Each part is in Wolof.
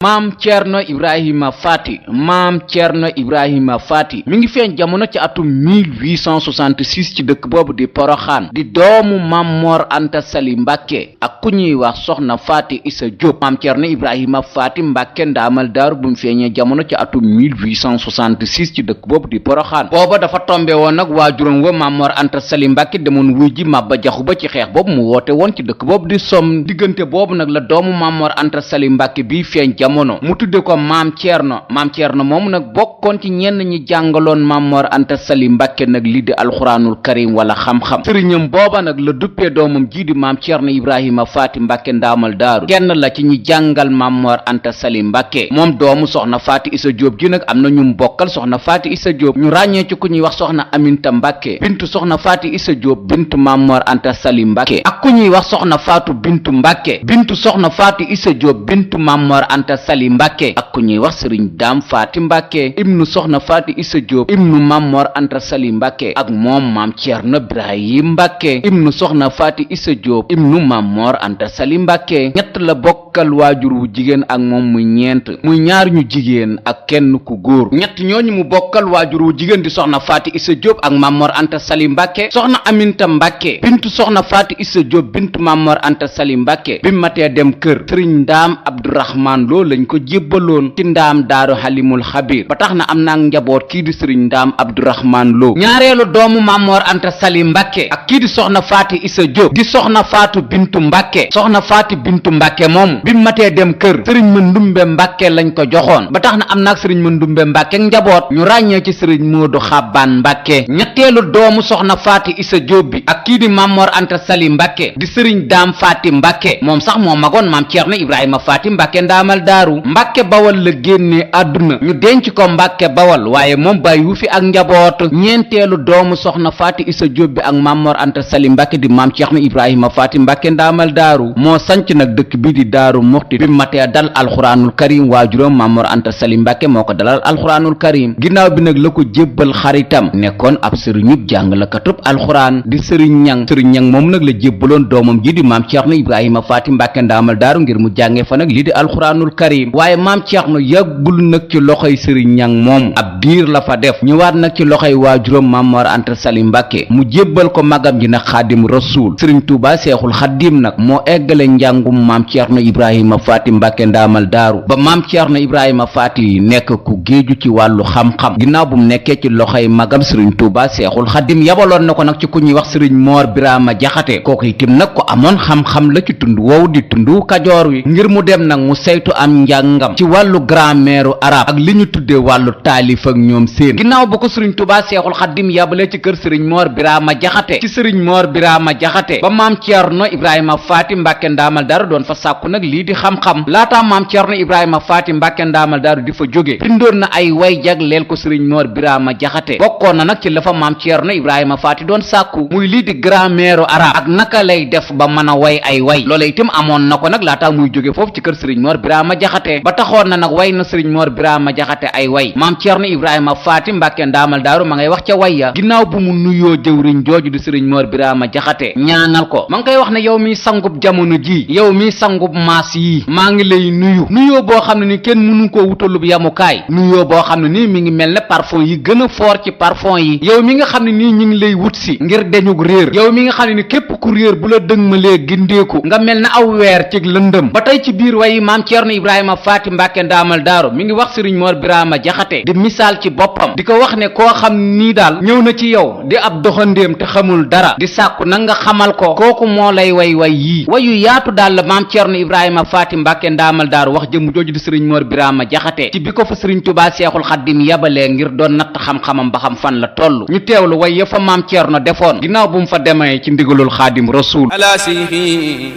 maam Thierno Ibrahima Faty maam Thierno Ibrahima Faty mi ngi feeñ jamono ci atum 1866 ci dëkk boobu di Poroxaan di doomu Maam Mor Anta Sali Mbàkke ak ku ñuy wax soxna Faty Issa Diop. maam Thierno Ibrahima Faty Mbàkke ndaamal daaru bu mu feeñee jamono ci atum 1866 ci dëkk boobu di Poroxaan booba dafa tombe woon nag waajuram wa Maam Mor Anta Sali Mbàkke demoon wuy ji Maba Jaxu Ba ci xeex boobu mu woote woon ci dëkk boobu di Som. diggante boobu nag la doomu Maam Mor Anta Sali Mbàkke bi feeñ jamono mu tudde ko maam Thierno moomu nag bokkoon ci ñenn ñi jàngaloon Maam Mor Anta Sali Mbàkke nag lii di alxuraanul karim wala xam-xam. sëriñam booba nag la duppee doomam jii di maam Thierno Ibrahima Faty Mbàkke ndaamal daaru kenn la ci ñi jàngal Maam Mor Anta Sali Mbàkke moom doomu soxna Faty Issa Diop ji nag am na ñu bokkal soxna Faty Issa Diop ñu ràññee ci ku ñuy wax soxna Aminta Mbàkke bintu soxna Faty Issa Diop bintu Maam Mor Anta Sali Mbàkke ak ku ñuy wax soxna Faatu bintu Mbàkke bintu soxna Faty Issa Diop bintu Maam Mor Anta Sali Mbàkke ak ku ñuy wax sëriñ Daam Faty Mbàkke ibnu soxna Faty Issa Diop ibnu Maam Mor Anta Sali Mbàkke ak moom maam Thierno Ibrahima Mbàkke ibnu soxna Faty Issa Diop ibnu Maam Mor Anta Sali Mbàkke ñett la bokkal waajur wu jigéen ak moom muy ñeent muy ñaar ñu jigéen ak kenn ku góor ñett ñooñu mu bokkal waajur wu jigéen di soxna Faty Issa Diop ak Maam Mor Anta Sali Mbàkke soxna Aminta Mbàkke bintu soxna Faty Issa Diop bintu Maam Mor Anta Sali Mbàkke bi matee dem kër sëriñ Ndaam Abdourahman Lo lañ ko jébbaloon ci ndaam daaru Halimul Xabir ba tax na am na njaboot kii di sëriñ Ndaam Abdourahman Lo ñaareelu doomu Maam Mor Anta Sali Mbàkke ak kii di soxna Faty Issa Diop di soxna Faatu bintu Mbàkke soxna Faty bintu Mbàkke moomu bi matee dem kër sëriñ Mandumbe Mbàkke lañ ko joxoon ba tax na am naag sëriñ Mandumbe Mbàkke njaboot ñu ràññee ci sëriñ Moodu Xabbaan Mbàkke ñetteelu doomu soxna Faty Issa Diop bi ak kii di Maam Mor Anta Sali Mbàkke di sëriñ Daam Faty Mbàkke moom sax moo magoon maam Thierno Ibrahima Faty Mbàkke ndaamal daaru Mbàkke Bawal la génnee àdduna ñu denc ko Mbàkke Bawal waaye moom bàyyiwu fi ak njaboot ñeenteelu doomu soxna Faty Issa Diop bi ak Maam Mor Anta Sali Mbàkke di maam Thierno Ibrahima Faty Mbàkke ndaamal daaru moo sanc nag dëkk bi di Daaru Muxti bi matee dal alxuraanul karim waajuram Maam Mor Anta Sali Mbàkke moo ko dalal alxuraanul karim ginnaaw bi nag la ko jébbal xaritam nekkoon ab sëriñub jàngalakatub alxuraan di sëriñ ñang moom nag la jébbaloon doomam ji di maam Thierno Ibrahima Faty Mbàkke ndaamal daaru ngir mu jàngee fa nag lii di alxuraanul karim waaye maam Thierno yàggul nag ci loxoy sëriñ ñang moom ab diir la fa def ñëwaat nag ci loxoy waajuram Maam Mor Anta Sali Mbàkke mu jébbal ko magam ji nag xaadim rasuul sëriñ Tuubaa seexul xaddim nag moo eggale njàngum maam Thierno Ibrahima Faty Mbàkke ndaamal daaru ba maam Thierno Ibrahima Faty nekk ku géeju ci wàllu xam-xam ginnaaw bu mu nekkee ci loxoy magam sëriñ Tuubaa seexul xaddim yabaloon na ko nag ci ku ñuy wax sëriñ Moor Biraama Jaxate kooku itam nag ko amoon xam-xam la ci tund woowu di tundu Kajoor wi ngir mu dem nag mu saytu am njàngam ci wàllu grammaire arabe ak li ñu tuddee wàllu taalif ak ñoom seen ginnaaw bu ko sëriñ Tuubaa seexul xaddim yabalee ci kër sëriñ Moor Biraama Jaxate ci sëriñ Moor Biraama Jaxate ba maam Thierno Ibrahima Faty Mbàkke ndaamal daaru doon fa sàkku nag lii di xam-xam laataa maam Thierno Ibrahima Faty Mbàkke ndaamal daaru di fa jóge bindoon na ay way jagleel ko sëriñ Moor Biraama Jaxate bokkoon na nag ci la fa maam Thierno Ibrahima Faty doon sàkku muy lii di grammaire arabe ak naka lay def ba mën a way ay way loola itam amoon na ko nag laataa muy jóge foofu ci kër sëriñ Moor Biraama Jaxate ba taxoon na nag way na sëriñ Moor Biraama Jaxate ay way maam Thierno Ibrahima Faty Mbàkke ndaamal daaru ma ngay wax ca way ya ginnaaw bu mu nuyoo jëwriñ jooju di sëriñ Moor Biraama Jaxate ñaanal ko ma ngi koy wax ne yow miy sangub jamono ji yow miy sangub maas yi maa ngi lay nuyoo boo xam ne ni kenn mënu koo wutalub yamukaay nuyoo boo xam ne nii mi ngi mel ne parfum yi gën a foor ci parfum yi yow mi nga xam ne nii ñi ngi lay wut si ngir deñug réer yow mi nga xam ne ni képp ku réer bu la dëgmalee gindeeku nga mel ne aw weer ci lëndëm ba tey ci biir wayi maam Thierno Ibrahima Faty Mbàkke ndaamal daaru mi ngi wax sëriñ Moor Biraama Jaxate di misaal ci boppam di ko wax ne koo xam nii daal ñëw na ci yow di ab doxandéem te xamul dara di sàkku na nga xamal ko kooku moo lay way yii wayu yaatu daal la maam Thierno Ibrahima Faty Mbàkke ndaamal daaru wax jëmu jooju di sëriñ Moor Biraama Jaxate ci bi ko fa sëriñ Tuubaa seexul xaddim yabalee ngir doon natt xam-xamam ba xam fan la toll ñu teewlu way ya fa maam Thierno defoon ginnaaw bu mu fa demee ci ndigalul xaadim rasuul ala sihi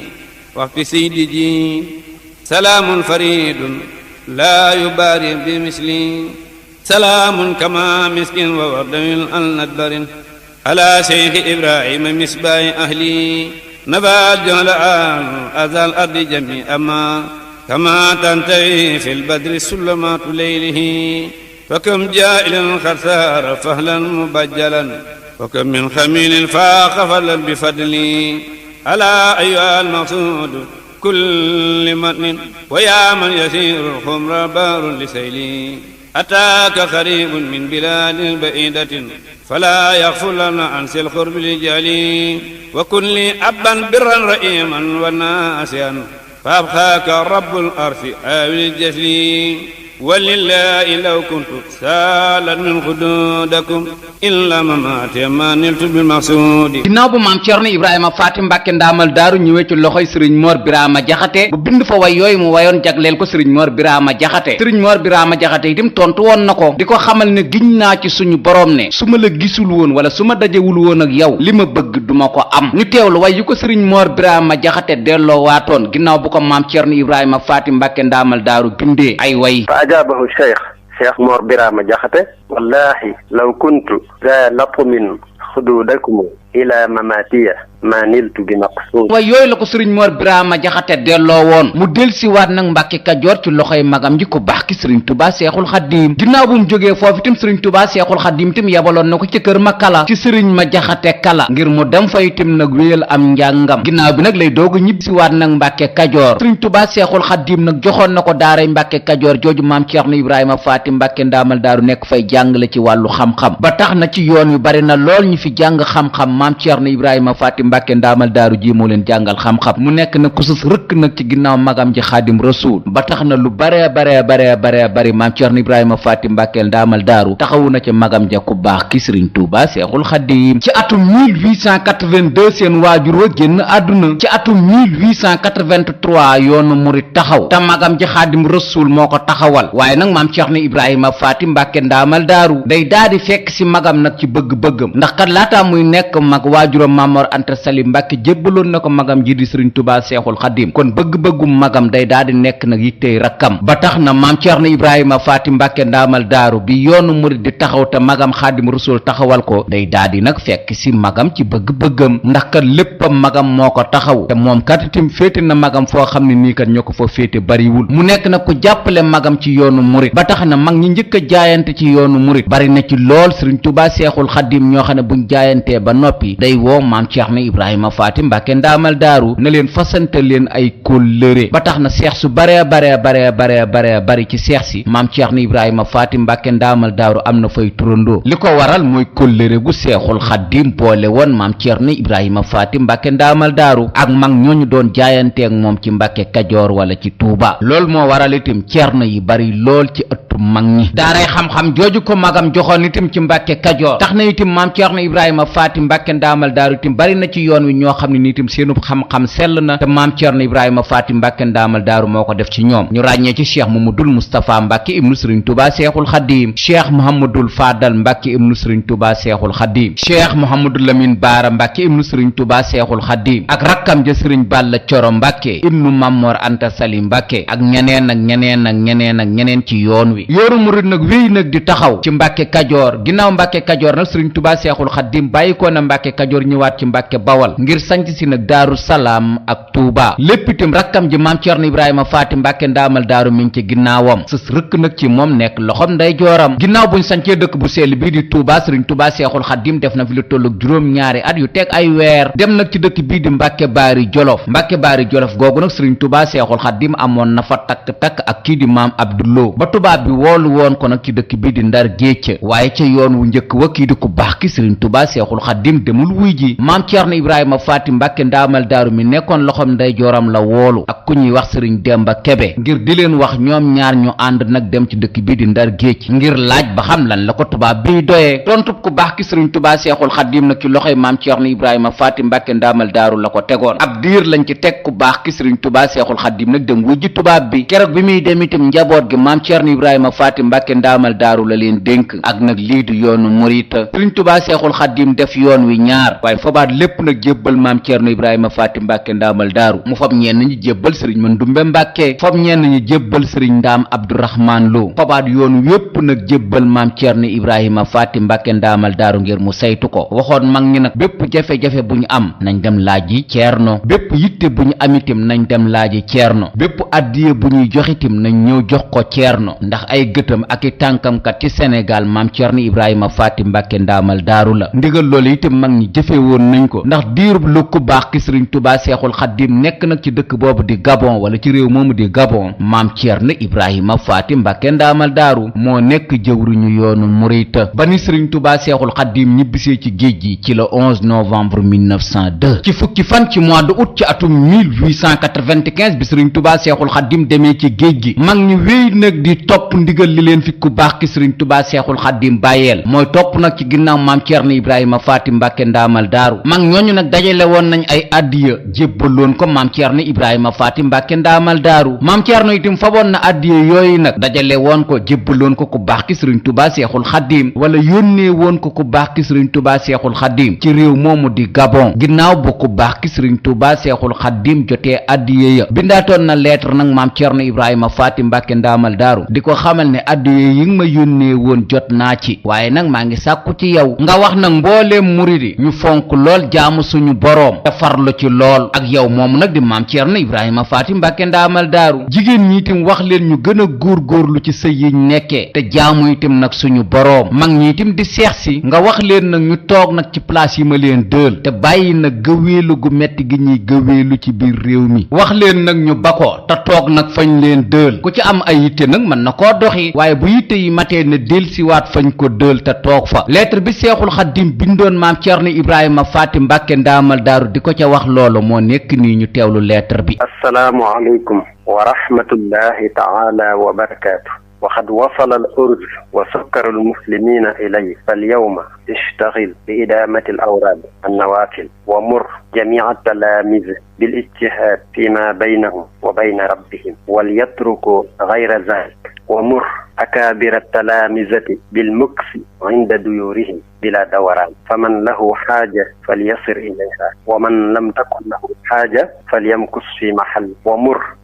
waxti seydi ji salaamun faridun laa yubaari bi misli salaamun kama miskin wa wardawil al nadbarin ala seydi ibrahima misbaayi ahli nabaal jola an azal ardi jami ama kama tantawi fi lbadri sulamatu leylihi fakam jailan xarsaara fahlan mubajjalan wakam min xamilin faaqa falan bifadli ala ayuha almaqsuud كل متن ويا من يسير الخمر بار لسيلي أتاك قريب من بلاد بعيدة فلا يغفلن عن سي القرب لجالي وكن لي أبا برا رئيما وناسيا فأبخاك رب الأرض آوي الجسلي ولله لو كنت سالا من خدودكم إلا مماتي ما نلت بالمقصود. ginnaaw bu maam Cerno Ibrahima Faati Mbàkke ndaamal daaru ñëwee ci loxoy sëriñ Mor Birama Jaxate bu bind fa way yooyu mu wayoon jagleel ko sëriñ Mor Birama Jaxate sëriñ Mor Birama Jaxate itam tontu woon na ko di ko xamal ne giñ naa ci suñu borom ne su ma la gisul woon wala su ma dajewul woon ak yow li ma bëgg duma ko am. ñu teewlu way yu ko sëriñ Mor Birama Jaxate delloo waatoon ginnaaw bu ko maam Cerno Ibrahima Faati Mbàkke ndaamal daaru bindee ay way. أجابه شيخ مور برام جاخته والله لو كنت ذا لطم خدودكم إلى مماتية ma niltu bi maqsuud way yooyu la ko sëriñ Mor Birama Jaxate delloo woon mu del si waat nag Mbàkke Kajoor ci loxoy magam ji ko baax ki sëriñ Tuubaa Seexul Xadiim ginnaaw bu mu jógee foofu itam sëriñ Tuubaa Seexul Xadiim itam yabaloon na ko ci kër ma kala ci sëriñ ma Jaxate kala ngir mu dem fa itam nag wéyal am njàngam ginnaaw bi nag lay doog a ñibbi si waat nag Mbàkke Kajoor sëriñ Tuubaa Seexul Xadiim nag joxoon na ko daaray Mbàkke Kajoor jooju maam Ceerno Ibrahima Faati Mbàkke ndaamal daaru nekk fay jàngale ci wàllu xam-xam ba tax na ci yoon yu bari na lool ñu fi jàng xam-xam maam Ceerno Ibrahima Faati Mbàkke ndaamal daaru ji moo leen jàngal xam-xam mu nekk nag ku sës rëkk nag ci ginnaaw magam ji Xaadim Rasuul ba tax na lu bare bari maam Ceerno Ibrahima Faati Mbàkke ndaamal daaru taxawu na ci magam ja ku baax ki Sëriñ Tuubaa Seexul Xadiim ci atum 1882 seen waajur wa génn àdduna ci atum 1883 yoonu murit taxaw te magam ji Xaadim Rasuul moo ko taxawal waaye nag maam Ceerno Ibrahima Faati Mbàkke ndaamal daaru day daal di fekk si magam nag ci bëgg-bëggam ndax kat laataa muy nekk mag waajuram Mamor Anta Sali Mbàkke jébbaloon na ko magam ji di Sëriñ Tuubaa Seexul Xadiim kon bëgg-bëggum magam day daal di nekk nag yittey rakkam ba tax na maam Ceerno Ibrahima Faati Mbàkke ndaamal daaru bi yoonu murit di taxaw te magam Xaadim Rasuul taxawal ko day daal di nag fekk si magam ci bëgg-bëggam ndax kat léppam magam moo ko taxaw te moom kat itam féete na magam foo xam ne nii kat ñoo ko fa féete bariwul mu nekk nag ku jàppale magam ci yoonu murit ba tax na mag ñi njëkk a jaayante ci yoonu murit bari na ci lool Sëriñ Tuubaa Seexul Xadiim ñoo xam ne buñ jaayantee ba noppi day woo maam Ceerno Ibrahima Faati Mbàkke ndaamal daaru na leen fasante leen ay kóllëre ba tax na seex su bare bari ci seex si maam Ceerno Ibrahima Faati Mbàkke ndaamal daaru am na fay turandoo li ko waral mooy kóllëre gu Seexul Xadiim boole woon maam Ceerno Ibrahima Faati Mbàkke ndaamal daaru ak mag ñooñu doon jaayanteeg moom ci Mbàkke Kajoor wala ci Tuuba loolu moo waral itam ceerno yi bari lool ci ëttu mag ñi daaray xam-xam jooju ko magam joxoon itam ci Mbàkke Kajoor tax na itam maam Ceerno Ibrahima Faati Mbàkke ndaamal daaru itam bari na ci yoon wi ñoo xam ne ni itam seenu xam-xam sell na te maam Ceerno Ibrahima Faati Mbàkke ndaamal daaru moo ko def ci ñoom ñu ràññee ci cheikh Mamadul Moustapha Mbàkke ibnu Sëriñ Tuubaa Seexul Xadiim cheikh Mouhamadul Fadal Mbàkke ibnu Sëriñ Tuubaa Seexul Xadiim cheikh Mouhamadul Lamin Baara Mbàkke ibnu Sëriñ Tuubaa Seexul Xadiim ak rakkam ja Sëriñ Balla Coro Mbàkke ibnu Mamor Anta Sali Mbàkke ak ñeneen ci yoon wi yoonu murid nag wéy nag di taxaw ci Mbàkke Kajoor ginnaaw Mbàkke Kajoor nag Sëriñ Tuubaa Seexul Xadiim bàyyi ko na Mbàkke Kajoor ñëwaat ci Mbàkke Bawal ngir sanc si nag Daaru Salaam ak Tuuba lépp itam rakkam ji maam Ceerno Ibrahima Faati Mbàkke ndaamal daaru mi ngi ci ginnaawam sës rëkk nag ci moom nekk loxom nday jooram ginnaaw buñ sancee dëkk bu sell bii di Tuuba Sëriñ Tuubaa Seexul Xadiim def na fi lu tollu juróom-ñaari at yu teg ay weer dem nag ci dëkk bii di Mbàkke Baari Jolof googu nag Sëriñ Tuubaa Seexul Xadiim amoon na fa takk-takk ak kii di maam Abdullo ba tubaab bi woolu woon ko nag ci dëkk bii di Ndar Géej waaye ca yoon wu njëkk wa kii di ku baax ki Sëriñ Tuubaa Seexul Xadiim demul wuy ji maam Ceerno Ibrahima Faati Mbàkke ndaamal daaru mi nekkoon loxom nday jooram la woolu ak ku ñuy wax Sëriñ Demba Kebe ngir di leen wax ñoom ñaar ñu ànd nag dem ci dëkk bii di Ndar Géej ngir laaj ba xam lan la ko tubaab bi doyee tontub ku baax ki Sëriñ Tuubaa Seexul Xadiim nag ci loxoy maam Ceerno Ibrahima Faati Mbàkke ndaamal daaru la ko tegoon ab diir lañ ci teg ku baax ki Sëriñ Tuubaa Seexul Xadiim nag dem wujji tubaab bi keroog bi muy dem itam njaboot gi maam Ceerno Ibrahima Faati Mbàkke ndaamal daaru la leen dénk ak nag lii di yoonu murit Sëriñ Tuubaa Seexul Xadiim def yoon wi ñaar waaye fobaat lépp nag jébbal maam Ceerno Ibrahima Faati Mbàkke ndaamal daaru mu fab ñenn ñi jébbal Sëriñ Mandumbe Mbàkke fab ñenn ñi jébbal Sëriñ Ndaam Abdourahman Lo fobaat yoon wépp nag jébbal maam Ceerno Ibrahima Faati Mbàkke ndaamal daaru ngir mu saytu ko waxoon mag ñi nag bépp jafe-jafe bu ñu am nañ dem laaji Ceerno bépp yitte bu ñu am itam nañ dem laaji Ceerno bépp addiye bu ñuy jox itam nañ ñëw jox ko Ceerno ndax ay gëtam ak i tànkam kat ci Sénégal maam Cerno Ibrahima Faty Mbàkke ndaamal daaru la. ndigal loolu itam mag ñi jëfe woon nañ ko ndax diirub lu ku baax ki Sëriñ Tuubaa Seexul Xaddim nekk nag ci dëkk boobu di Gabon wala ci réew moomu di Gabon maam Cerno Ibrahima Faty Mbàkke ndaamal daaru moo nekk jëwriñu yoonu murita ba ni Sëriñ Tuubaa Seexul Xaddim ñibbisee ci géej gi ci le 11 novembre 1902 ci fukki fan ci mois de août ci atum 1895 bi Sëriñ Tuubaa Seexul Xaddim demee ci géej gi mag ñi wéy nag di topp ndigal li leen fi ku baax ki Sëriñ Tuubaa Seexul Xaddim bàyyeel mooy topp nag ci ginnaaw maam Cerno Ibrahima Faty Mbàkke ndaamal daaru mag ñooñu nag dajale woon nañ ay addiya jébbaloon ko maam Cerno Ibrahima Faty Mbàkke ndaamal daaru maam Cerno itam faboon na addiya yooyu nag dajale woon ko jébbaloon ko ku baax ki Sëriñ Tuubaa Seexul Xaddim wala yónnee woon ko ku baax ki Sëriñ Tuubaa Seexul Xaddim ci réew moomu di Gabon ginnaaw bu ku baax ki Sëriñ Tuubaa Seexul Xaddim jotee addiya ya bindaatoon na lettre nag maam Cerno Ibrahima Faty Mbàkke ndaamal daaru di ko xamal ne addiya yi nga ma yónnee woon jot naa ci waaye nag maa ngi sàkku ci yow nga wax nag mbooleem muridi ñu fonk lool jaamu suñu boroom te farlu ci lool ak yow moomu nag di maam Cerno Ibrahima Faty Mbàkke ndaamal daaru jigéen ñi itam wax leen ñu gën a góorgóorlu ci sëy yiñ nekkee te jaamu itam nag suñu boroom mag ñi itam di seex si nga wax leen nag ñu toog nag ci place yi ma leen dël te bàyyi nag gëweelu gu metti gi ñuy gëweelu ci biir réew mi wax leen nag ñu bako te toog nag fañ leen dël ku ci am ay yitte nag mën na koo doxi waaye bu yitte yi matee na delsiwaat fañ ko dël te toog fa lettre bi Seexul Xaddim bindoon maam Cerno Ibrahima Faty Mbàkke ndaamal daaru di ko ca wax loolu moo nekk nii ñu teewlu lettre bi. assalaamu aleykum wa rahmatullahi taala wa barakaatu. وقد وصل الأرز وسكر المسلمين إليه فاليوم اشتغل بإدامة الأوراد النوافل ومر جميع التلاميذ بالاجتهاد فيما بينهم وبين ربهم وليتركوا غير ذلك ومر أكابر التلامذة بالمكس عند ديورهم بلا دوران فمن له حاجة فليصر إليها ومن لم تكن له حاجة فليمكث في محل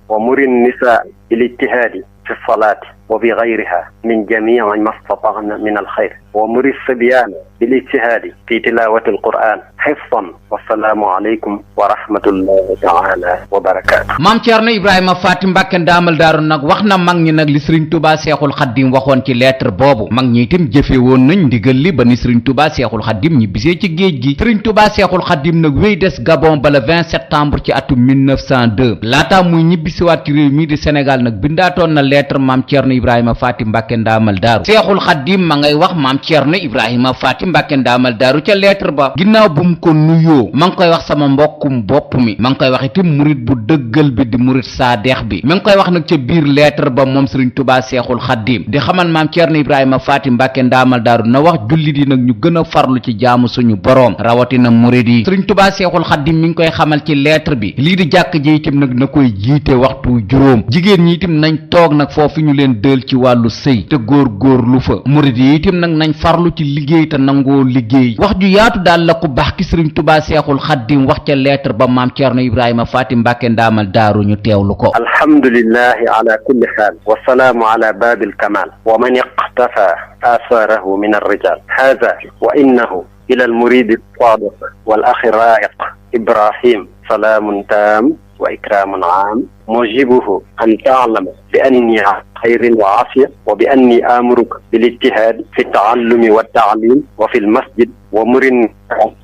ومر النساء بالاجتهاد في الصلاة وبغيرها من جميع ما استطعن من الخير ومر الصبيان بالاجتهاد في تلاوة القرآن حفظا والسلام عليكم ورحمة الله تعالى وبركاته. maam Cerno Ibrahima Faty Mbàkke ndaamal daaru nag wax na mag ñi nag li Sëriñ Tuubaa Seexul Xaddim waxoon ci lettre boobu mag ñi itam jëfe woon nañ ndigal li ba ni Sëriñ Tuubaa Seexul Xaddim ñi bisee ci géej gi Sëriñ Tuubaa Seexul Xaddim nag wéy des Gabon ba le 20 septembre ci atum 1902 laataa muy ñibbisiwaat ci réew mii di Sénégal nag bindaatoon na lettre maam Cerno Ibrahima Faty Mbàkke ndaamal daaru Seexul Xaddim ma ngay wax maam Cerno Ibrahima Faty Mbàkke ndaamal daaru ca lettre ba ginnaaw bu mu ko nuyoo ma ngi koy wax sama mbokkum bopp mi ma ngi koy wax itam murit bu dëggal bi di murit saadeex bi ma ngi koy wax nag ca biir lettre ba moom Sëriñ Tuubaa Seexul Xaddim di xamal maam Cerno Ibrahima Faty Mbàkke ndaamal daaru na wax jullit yi nag ñu gën a farlu ci jaamu suñu boroom rawatina murit yi Sëriñ Tuubaa Seexul Xaddim mi ngi koy xamal ci lettre bi lii di jàkk ji itam nag na koy jiite waxtu juróom jigéen ñi itam nañ toog nag foofu ñu leen dël ci wàllu sëy te góor-góorlu fa murit yi itam nag nañ farlu ci liggéey te nangoo liggéey wax ju yaatu daal la ku baax ki Sëriñ Tuubaa Seexul Xaddim wax ca lettre ba maam Cerno Ibrahima Faty Mbàkke ndaamal daaru ñu teewlu ko. alhamdulillahi ala kulli xaal wasalaamu ala baabil kamaal wa man iqtafa asaarahu min arrijal haada wa innahu ila almuridi sadiq wal axi raiq ibrahim salaamun taam wa ikraamun aam mujibuhu an taalama bi anni xayrin wa aafiya wa bi anni amuruka bil ijtihaad fi taallumi wa taalim wa fi lmasjid wa murin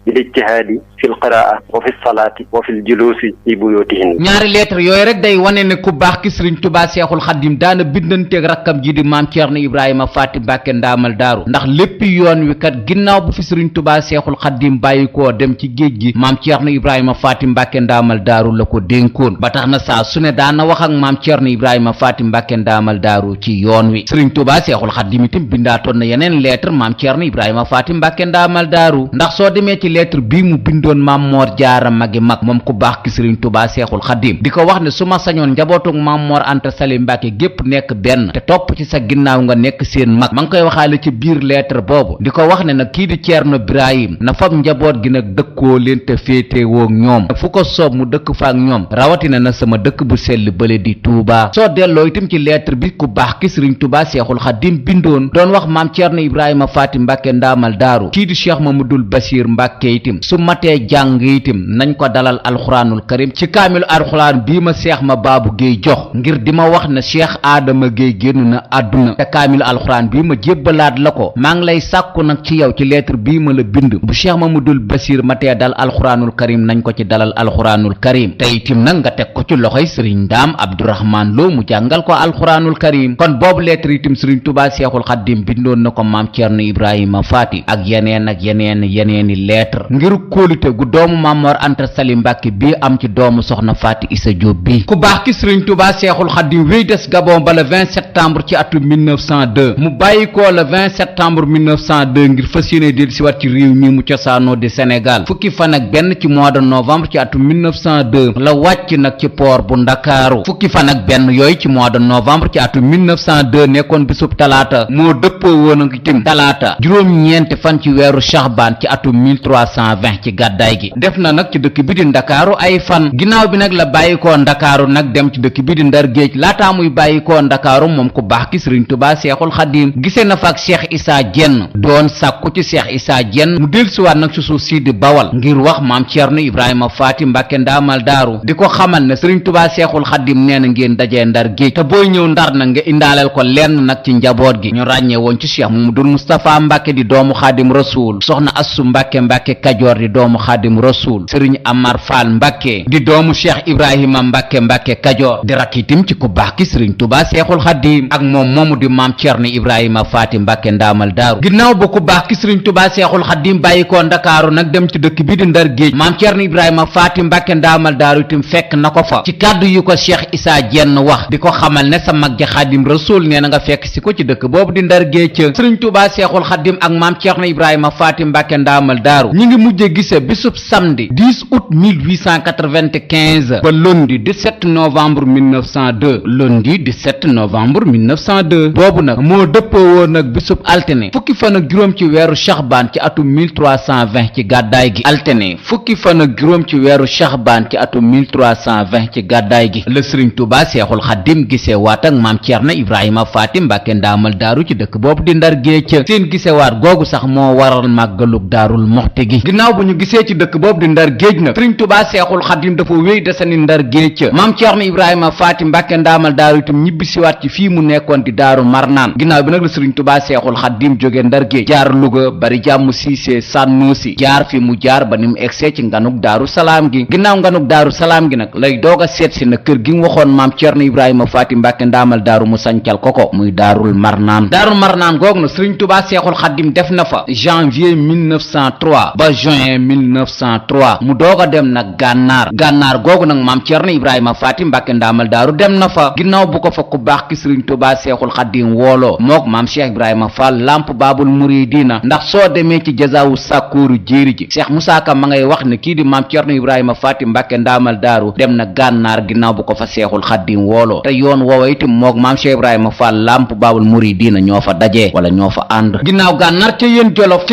bil ijtihaadi fi lqiraa wa fi salaati wa fi ljuluusi fi buyutihin. ñaari lettre yooyu rek day wane ne ku baax ki Sëriñ Tuubaa Seexul Xaddim daana bindanteeg rakkam ji di maam Cerno Ibrahima Faty Mbàkke ndaamal daaru ndax lépp yoon wi kat ginnaaw bu fi Sëriñ Tuubaa Seexul Xaddim bàyyi koo dem ci géej gi maam Cerno Ibrahima Faty Mbàkke ndaamal daaru la ko dénkoon ba tax na saa su ne daana wax ak maam Cerno Ibrahima Faty Mbàkke ndaamal daaru ci yoon wi Sëriñ Tuubaa Seexul Xaddim itam bindaatoon na yeneen lettre maam Cerno Ibrahima Faty Mbàkke ndaamal daaru ndax soo demee ci lettre bii mu bindoon maam Moor Jaara magi mag moom ku baax ki Sëriñ Tuubaa Seexul Xaddim di ko wax ne su ma sañoon njabootug maam Moor Anta Sali Mbàkke gépp nekk benn te topp ci sa ginnaaw nga nekk seen mag ma ngi koy waxaale ci biir lettre boobu di ko wax ne nag kii di Ceerno Birahim na fab njaboot gi nag dëkkoo leen te féetewoo ñoom fu ko soob mu dëkk fa ak ñoom rawatina na sama dëkk bu sell bële di Tuubaa soo delloo itam ci lettre bi ku baax ki sëriñ Tuubaa Seexul Xadiim bindoon doon wax maam Ceerno Ibrahima Faati Mbàkke ndaamal daaru kii di Cheikh Mamadul Basiir Mbàkke itam su matee jàng itam nañ ko dalal alxuraanul karim ci kaamilu alxuraan bii ma Cheikh ma Baabu Géey jox ngir di ma wax na Cheikh Adama Géey génn na àdduna te kaamilu alxuraan bii ma jébbalaat la ko maa ngi lay sàkku nag ci yow ci lettre bii ma la bind bu Cheikh Mamadul Basiir matee dal alxuraanul karim nañ ko ci dalal alxuraanul karim te itam nag nga teg ko ci loxoy sëriñ Ndaam Abdourahman Lo mu jàngal ko alxuraanul karim kon boobu lettre itam sëriñ Tuubaa Seexul Xadiim bindoon na ko maam Ceerno Ibrahima Faati ak yeneeni lettre ngir kóolute gu doomu Mamor Anta Sali Mbàkke bii am ci doomu soxna Faati Isa Jóob bi ku baax ki sëriñ Tuubaa Seexul Xadiim wéy des Gabon ba le 20 septembre ci atum 1902 mu bàyyi ko le 20 septembre 1902 ngir fas yéene del si wat ci réew mi mu cosaanoo di Sénégal fukki fan ak benn ci mois de novembre ci atum 1902 la wàcc nag ci port bu Ndakaaru fukki fan ak benn yooyu ci mois de novembre ci atum 1902 nekkoon bisub talaata moo dëppoo woon ak itam talaata juróom-ñeenti fan ci weeru Shahbaan ci atum 1320 ci gàddaay gi def na nag ci dëkk bi di Ndakaaru ay fan ginnaaw bi nag la bàyyikoo Ndakaaru nag dem ci dëkk bi di Ndar Géej laataa muy bàyyikoo Ndakaaru moom ku baax ki sëriñ Tuubaa Seexul Xadiim gisee na fa ak Cheikh Issa Diène doon sàkku ci Cheikh Issa Diène mu dellusiwaat nag ci suuf sii di Bawal ngir wax maam Ceerno Ibrahima Faati Mbàkke ndaamal daaru di ko xamal ne sëriñ Tuubaa Seexul Xadiim nee na ngeen dajee Ndar Géej te booy ñëw Ndar nag nga indaaleel ko lenn nag ci njaboot gi ñu ràññee woon ci Cheikh Mamadul Moustapha Mbàkke di doomu Xaadim Rasuul soxna Assu Mbàkke Kajoor di doomu Xaadim Rasuul sëriñ Amar Faal Mbàkke di doomu Cheikh Ibrahima Mbàkke Kajoor di rakitim ci ku baax ki sëriñ Tuubaa Seexul Xadiim ak moom moomu di maam Ceerno Ibrahima Faati Mbàkke ndaamal daaru ginnaaw ba ku baax ki sëriñ Tuubaa Seexul Xadiim bàyyi ko Ndakaaru nag dem ci dëkk bi di Ndar Géej maam Ceerno Ibrahima Faati Mbàkke ndaamal daaru itam fekk na ko fa ci kàddu yu ko Cheikh Issa Diène wax di ko xamal ne sa mag ji Xaadim Rasuul nee na nga fekk si ko ci dëkk boobu di Ndar Géej sëriñ Tuubaa Seexul Xadiim ak maam Ceerno Ibrahima Faati Mbàkke ndaamal daaru ñi ngi mujje gise bisub samedi 10 août 1895 ba lundi 17 novembre 1902 lundi 17 novembre 1902 boobu nag moo dëppoo woon nag bisub altine fukki fan ak juróom ci weeru Shahbaan ci atum 1320 ci gàddaay gi altine fukki fan ak juróom ci weeru Shahbaan ci atum 1320 ci gàddaay gi la sëriñ Tuubaa Seexul Xadiim gisee waat ak maam Ceerno Ibrahima Faati Mbàkke ndaamal daaru ci dëkk boobu di Ndar Géej seen gisewaat googu sax moo waral màggalug Daarul Muxti gi ginnaaw bu ñu gisee ci dëkk boobu di Ndar Géej nag sëriñ Tuubaa Seexul Xadiim dafa wéy desani Ndar Géej maam Ceerno Ibrahima Faati Mbàkke ndaamal daaru itam ñibbisiwaat ci fii mu nekkoon di Daaru Marnaan ginnaaw bi nag la sëriñ Tuubaa Seexul Xadiim jóge Ndar Géej jaar Luga bari jàmm Siise Sànnoosi jaar fi mu jaar ba ni mu egsee ci nganuk Daaru Salaam gi ginnaaw nganuk Daaru Salaam gi nag lay doog a seet si na kër gi mu waxoon maam Ceerno Ibrahima Faati Mbàkke ndaamal daaru mu sancal ko muy Daarul Marnaan Daarul Marnaan googu na sëriñ Tuubaa Seexul Xadiim def na fa janvier 1903 ba juin 1903 mu doog a dem nag gànnaar googu nag maam Ceerno Ibrahima Faati Mbàkke ndaamal daaru dem na fa ginnaaw bu ko fa ku baax ki sëriñ Tuubaa Seexul Xadiim wooloo mook maam Cheikh Ibrahima Fall lamp baabul muridiina ndax soo demee ci jazaawu sàkkooru jéeri ji Cheikh Moussa Ka ma ngay wax ne kii di maam Ceerno Ibrahima Faati Mbàkke ndaamal daaru dem na gànnaar ginnaaw bu ko fa Seexul Xadiim wooloo te yoon woowa itam mook maam Cheikh Ibrahima Fall lamp baabul muridiina ñoo fa dajee wala ñoo fa ànd ginnaaw gànnaar ca yéen jolof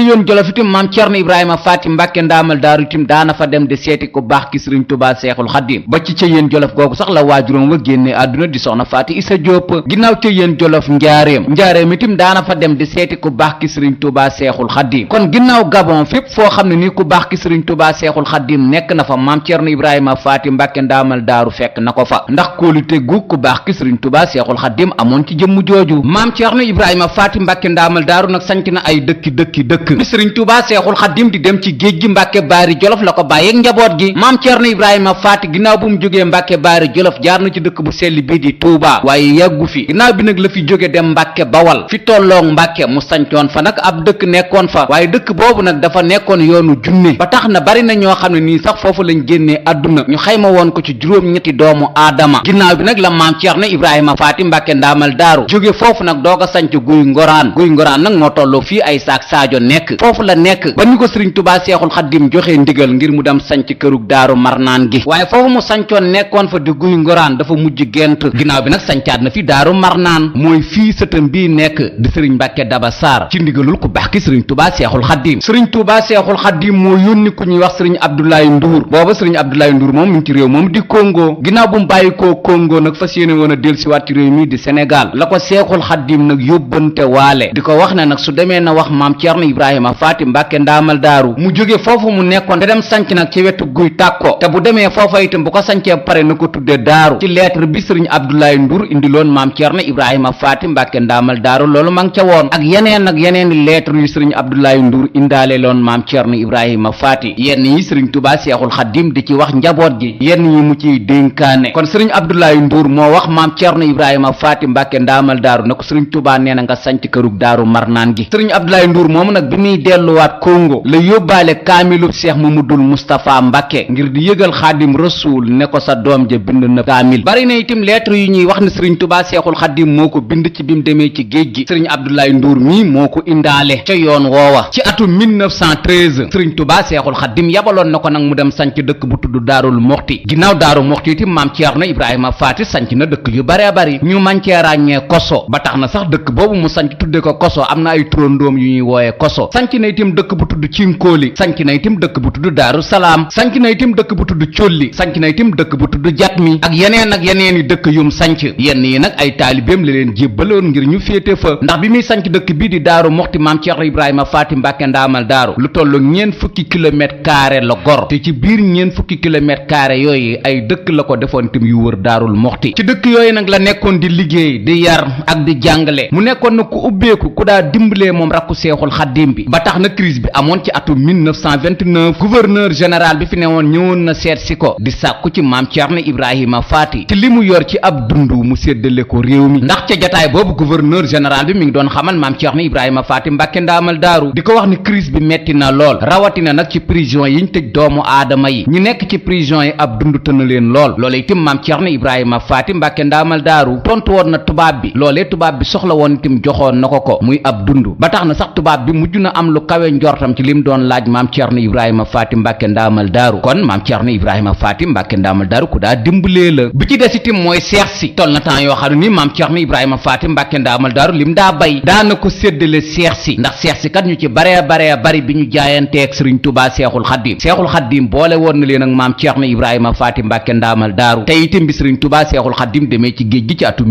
itam maam Ceerno Ibrahima Faati Mbàkke ndaamal daaru itam daana fa dem di seeti ku baax ki sëriñ Tuubaa Seexul Xadiim ba ci ca yéen jolof googu sax la waajuram wa génne àdduna di soxna Faati Isa Jóob ginnaaw ca yéen jolof njaareem itam daana fa dem di seeti ku baax ki sëriñ Tuubaa Seexul Xadiim kon ginnaaw Gabon fépp foo xam ne nii ku baax ki sëriñ Tuubaa Seexul Xadiim nekk na fa maam Ceerno Ibrahima Faati Mbàkke ndaamal daaru fekk na ko fa ndax kóolute gu ku baax ki sëriñ Tuubaa Seexul Xadiim amoon ci jëmm jooju maam Ceerno Ibrahima Faati Mbàkke ndaamal daaru nag sanc na ay dëkk bi sëriñ Tuubaa Seexul Xadiim di dem ci géej gi Mbàkke Baari Jolof la ko bàyyeeg njaboot gi maam Ceerno Ibrahima Faati ginnaaw bu mu jógee Mbàkke Baari Jolof jaar na ci dëkk bu sell bii di Tuubaa waaye yàggu fi ginnaaw bi nag la fi jóge dem Mbàkke Bawal fi tolloog Mbàkke mu sancoon fa nag ab dëkk nekkoon fa waaye dëkk boobu nag dafa nekkoon yoonu junne ba tax na bari na ñoo xam ne nii sax foofu lañ génnee àdduna ñu xayma woon ko ci juróom-ñetti doomu aadama ginnaaw bi nag la maam Ceerno Ibrahima Faati Mbàkke ndaamal daaru jóge foofu nag doog a sanc guy ngoraan nag moo tolloo fii ay saak saajo nekk foofu la nekk ba ñu ko sëriñ Tuubaa Seexul Xadiim joxe ndigal ngir mu dem sanc kërug Daaru Marnaan gi waaye foofu mu sancoon nekkoon fa di guy ngoraan dafa mujj gent ginnaaw bi nag sancaat na fi Daaru Marnaan mooy fii sëtam bii nekk di sëriñ Mbàkke Daba Sarr ci ndigalul ku baax ki sëriñ Tuubaa Seexul Xadiim sëriñ Tuubaa Seexul Xadiim moo yónni ku ñuy wax sëriñ Abdoulaye Ndour booba sëriñ Abdoulaye Ndour moom mu ngi ci réew moom di Congo ginnaaw bu mu bàyyi koo Congo nag fas yéene woon a dellusiwaat ci réew réew mi di Sénégal la ko seexul xaddim nag yóbbante waale di ko wax ne nag su demee na wax maam Cerno Ibrahima Faati Mbàkke ndaamal daaru mu jóge foofu mu nekkoon te dem sanc nag ci wetu guy tàkko te bu demee foofa itam bu ko sancee pare na ko tudde daaru ci lettre bi sëriñ Abdoulaye Ndour indiloon maam Cerno Ibrahima Faati Mbàkke ndaamal daaru loolu ma ngi ca woon ak yeneen lettre yu sëriñ Abdoulaye Ndour indaale loon maam Cerno Ibrahima Faati yenn yi sëriñ Tuubaa seexul xaddim di ci wax njaboot gi yenn yi mu ciy dénkaane kon sëriñ Abdoulaye Ndour moo wax maam Cerno Ibrahima Faati Mbàkke ndaamal daaru na ko sëriñ Tuubaa nee na nga sanc kërug daaru marnaan gi sëriñ Abdoulaye Ndour moomu nag bi muy delluwaat Congo la yóbbaale kaamilub Seex Mamadul Moustapha Mbàkke ngir di yëgal xaadim rasuul ne ko sa doom ja bind na kaamil bari na itam lettre yu ñuy wax ne sëriñ Tuubaa seexul xaddim moo ko bind ci bi mu demee ci géej gi sëriñ Abdoulaye Ndour mi moo ko indaale ca yoon woowa ci atum 1913 sëriñ Tuubaa seexul xaddim yabaloon na ko nag mu dem sanc dëkk bu tudd Daarul Muxti ginnaaw Daaru Muxti itam maam Cerno Ibrahima Faati sanc na dëkk yu bare bari ñu man cee ràññee Koso ba tax na sax dëkk boobu mu sanc tudde ko Koso am na ay turandoom yu ñuy wooye Koso sanc na itam dëkk bu tudd Cinkóoli sanc na itam dëkk bu tudd Daaru Salaam sanc na itam dëkk bu tudd Colli sanc na itam dëkk bu tudd Jatmi ak yeneen i dëkk yum sanc yenn yi nag ay taalibeem la leen jébbaloon ngir ñu féete fa ndax bi muy sanc dëkk bii di Daaru Muxti maam Cerno Ibrahima Faati Mbàkke ndaamal daaru lu tollu ñeen fukki kilomètre carré la gor te ci biir ñeen fukki kilomètre carré yooyu ay dëkk la ko defoon tim yu wër Daarul Muxti ci dëkk yooyu nag la nekkoon di liggéey di yar ak di jàngale mu nekkoon na ku ubbeeku ku daa dimbalee moom rakku seexul xaddim bi ba tax na crise bi amoon ci atum 1929 gouverneur général bi fi newoon ñëwoon na seet si ko di sàkku ci maam Cerno Ibrahima Faati ci li mu yor ci ab dund mu séddale ko réew mi ndax ca jataay boobu gouverneur général bi mi ngi doon xamal maam Cerno Ibrahima Faati Mbàkke ndaamal daaru di ko wax ni crise bi metti na lool rawatina nag ci prison yiñ tëj doomu aadama yi ñu nekk ci prison yi ab dund tëna leen lool loola itam maam Cerno Ibrahima Faati Mbàkke ndaamal daaru tontu woon na tubaab bi loolee tubaab bi soxla woon itam joxoon na ko muy ab dund ba tax na sax tubaab bi mujj na am lu kawe njortam ci lim doon laaj maam Cerno Ibrahima Faati Mbàkke ndaamal daaru kon maam Cerno Ibrahima Faati Mbàkke ndaamal daaru ku daa dimbalee la bi ci des itam mooy seex si toll na temps yoo xam ne ni maam Cerno Ibrahima Faati Mbàkke ndaamal daaru lim daa bay daana ko séddale seex si ndax seex si kat ñu ci baree bari bi ñu jaayanteeg sëriñ Tuubaa seexul xaddim boole woon na leen ak maam Cerno Ibrahima Faati Mbàkke ndaamal daaru te itam bi sëriñ Tuubaa seexul xaddim demee ci géej gi ci atum